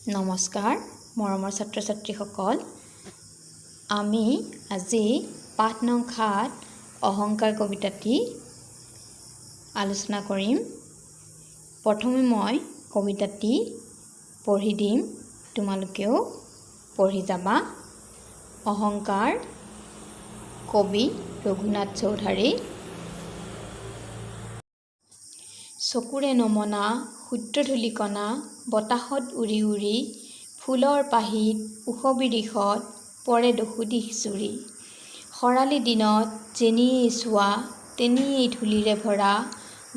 নমস্কাৰ মৰমৰ ছাত্ৰ ছাত্ৰীসকল, আমি আজি পাঠ নং 7 অহংকাৰ কবিতাটি আলোচনা কৰিম। প্ৰথমে মই কবিতাটি পঢ়ি দিম, তোমালোকেও পঢ়ি যাবা। অহংকাৰ, কবি ৰঘুনাথ চৌধাৰী। চকুৰে নমনা ক্ষুদ্ৰ ধূলিকণা বতাহত উৰি উৰি ফুলৰ পাহিত ওখ বিৰিখত পৰে দশোদিশ জুৰি। খৰালি দিনত যেনিয়েই চোৱা তেনিয়েই ধূলিৰে ভৰা,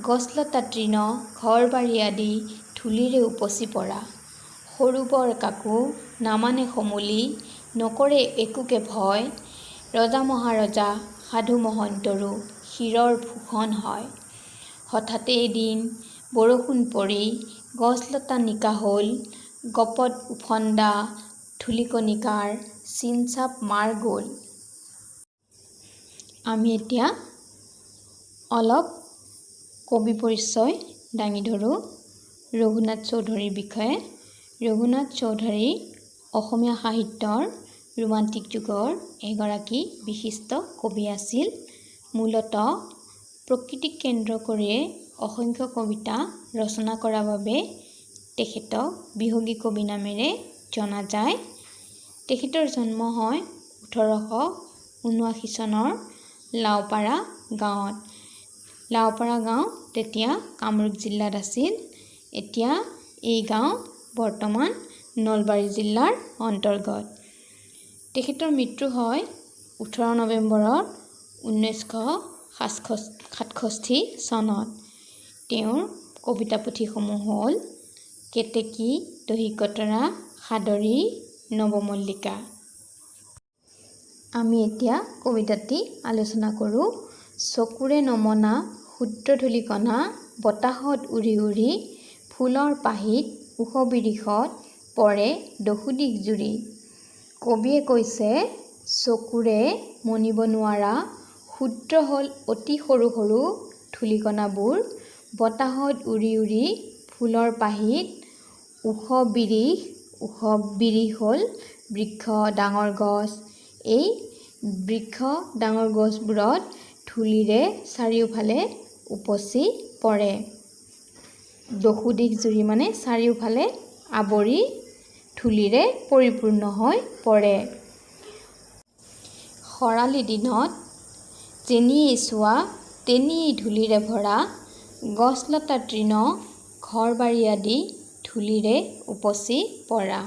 গছ-লতা তৃণ ঘৰ-বাৰী আদি ধূলিৰে উপচি পৰা। সৰু বৰ কাকো নামানে সমূলি, নকৰে একোকে ভয়, ৰজা মহাৰজা সাধু মহন্তৰো শিৰৰ ভূষণ হয়। হঠাতে এদিন বৰষুণ পৰি গছ-লতা নিকা হ'ল, গপত ওফন্দা ধূলিকণিকাৰ চিন-চাব মাৰ গ'ল। আমি এতিয়া অলপ কবি পৰিচয় দাঙি ধৰোঁ ৰঘুনাথ চৌধুৰীৰ বিষয়ে। ৰঘুনাথ চৌধুৰী অসমীয়া সাহিত্যৰ ৰোমান্টিক যুগৰ এগৰাকী বিশিষ্ট কবি আছিল। মূলতঃ প্ৰকৃতিক কেন্দ্ৰ কৰিয়ে অসংখ্য কবিতা ৰচনা কৰাৰ বাবে তেখেতক বিহগী কবি নামেৰে জনা যায়। তেখেতৰ জন্ম হয় 1879 চনৰ লাওপাৰা গাঁৱত। লাওপাৰা গাঁও তেতিয়া কামৰূপ জিলাত আছিল। এতিয়া এই গাঁও বৰ্তমান নলবাৰী জিলাৰ অন্তৰ্গত। তেখেতৰ মৃত্যু হয় 18 নৱেম্বৰত 1967 চনত। তেওঁৰ কবিতা পুথিসমূহ হ'ল কেতেকী, দহিকতৰা, সাদৰী, নৱমল্লিকা। আমি এতিয়া কবিতাটি আলোচনা কৰোঁ। চকুৰে নমনা ক্ষুদ্ৰ ধূলিকণা বতাহত উৰি উৰি ফুলৰ পাহিত ওখ বিৰিখত পৰে দশোদিশ জুৰি। কবিয়ে কৈছে, চকুৰে মনিব নোৱাৰা ক্ষুদ্ৰ হ'ল অতি সৰু সৰু ধূলিকণাবোৰ বতাহত উৰি উৰি ফুলৰ পাহিত ওখ বিৰিখ, ওখ বিৰিখ হ'ল বৃক্ষ, ডাঙৰ গছ, এই বৃক্ষ ডাঙৰ গছবোৰত ধূলিৰে চাৰিওফালে উপচি পৰে। দশোদিশ জুৰি মানে চাৰিওফালে আৱৰি ধূলিৰে পৰিপূৰ্ণ হৈ পৰে। খৰালি দিনত যেনিয়েই চোৱা তেনিয়েই ধূলিৰে ভৰা, গছ-লতা তৃণ ঘৰ-বাৰী আদি ধূলিৰে উপচি পৰা।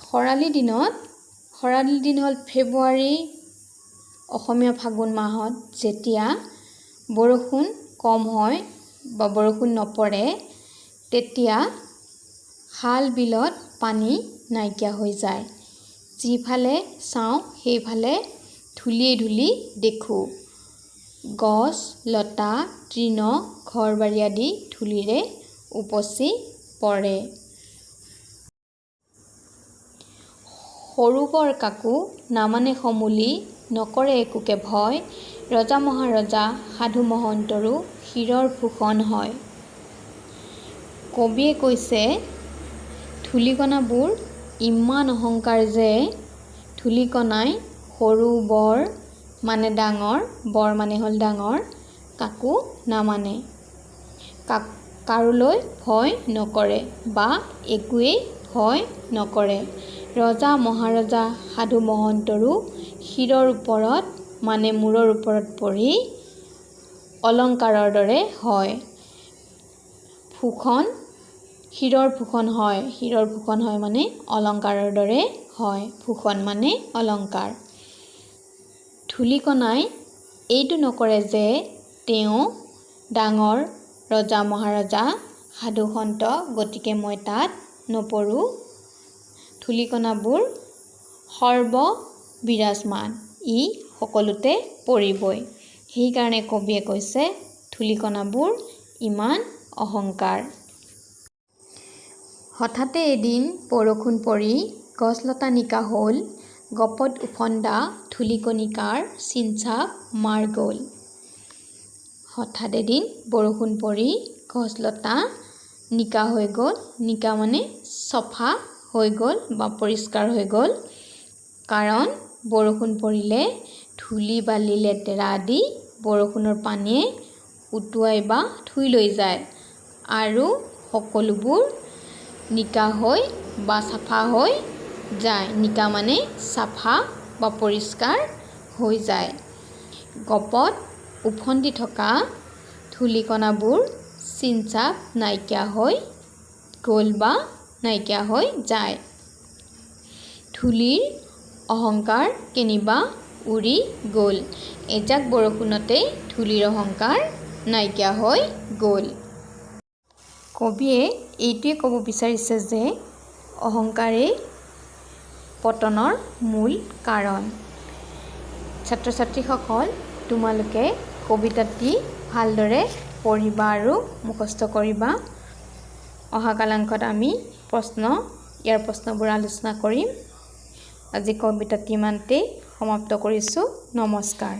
খৰালি দিনত, খৰালি দিন হ'ল ফেব্ৰুৱাৰী, অসমীয়া ফাগুন মাহত যেতিয়া বৰষুণ কম হয় বা বৰষুণ নপৰে, তেতিয়া খাল বিলত পানী নাইকিয়া হৈ যায়। যিফালে চাওঁ সেইফালে ধূলিয়েই ধূলি দেখোঁ। গছ লতা তৃণ ঘৰ বাৰী আদি ধূলিৰে উপচি পৰে। সৰু বৰ কাকো নামানে সমূলি, নকৰে একোকে ভয়, ৰজা মহাৰজা সাধু মহন্তৰো শিৰৰ ভূষণ হয়। কবিয়ে কৈছে, ধূলিকণাবোৰ ইমান অহংকাৰ যে ধূলিকণাই সৰু বৰ মানে ডাঙৰ, বৰ মানে হ'ল ডাঙৰ, কাকো নামানে, কাৰোলৈ ভয় নকৰে বা একোৱেই ভয় নকৰে। ৰজা মহাৰজা সাধু মহন্তৰো শিৰৰ ওপৰত মানে মূৰৰ ওপৰত পৰি অলংকাৰৰ দৰে হয়। ভূষণ, শিৰৰ ভূষণ হয়, শিৰৰ ভূষণ হয় মানে অলংকাৰৰ দৰে হয়, ভূষণ মানে অলংকাৰ। ধূলিকণাই এইটো নকৰে যে তেওঁ ডাঙৰ ৰজা মহাৰজা সাধু সন্ত, গতিকে মই তাত নপৰোঁ। ধূলিকণাবোৰ সৰ্ব বিৰাজমান, ই সকলোতে পৰিবই। সেইকাৰণে কবিয়ে কৈছে ধূলিকণাবোৰ ইমান অহংকাৰ। হঠাতে এদিন বৰষুণ পৰি গছ-লতা নিকা হ'ল, গপত ওফন্দা ধূলিকণিকাৰ চিনচাব মাৰ গ'ল। হঠাৎ এদিন বৰষুণ পৰি গছ-লতা নিকা হৈ গ'ল। নিকা মানে চফা হৈ গ'ল বা পৰিষ্কাৰ হৈ গ'ল। কাৰণ বৰষুণ পৰিলে ধূলি বালি লেতেৰা আদি বৰষুণৰ পানীয়ে উটুৱাই বা ধুই লৈ যায় আৰু সকলোবোৰ নিকা হৈ বা চাফা হৈ যায়। নিকা মানে চাফা বা পৰিষ্কাৰ হৈ যায়। গপত ওফন্দি থকা ধূলিকণাবোৰ চিনচাপ নাইকিয়া হৈ গ'ল বা নাইকিয়া হৈ যায়। ধূলিৰ অহংকাৰ কেনিবা উৰি গ'ল। এজাক বৰষুণতেই ধূলিৰ অহংকাৰ নাইকিয়া হৈ গ'ল। কবিয়ে এইটোৱে ক'ব বিচাৰিছে যে অহংকাৰেই পতনৰ মূল কাৰণ। ছাত্ৰ ছাত্ৰীসকল, তোমালোকে কবিতাটি ভালদৰে পঢ়িবা আৰু মুখস্থ কৰিবা। অহা কালাংশত আমি ইয়াৰ প্ৰশ্নবোৰ আলোচনা কৰিম। আজি কবিতাটি ইমানতেই সমাপ্ত কৰিছোঁ। নমস্কাৰ।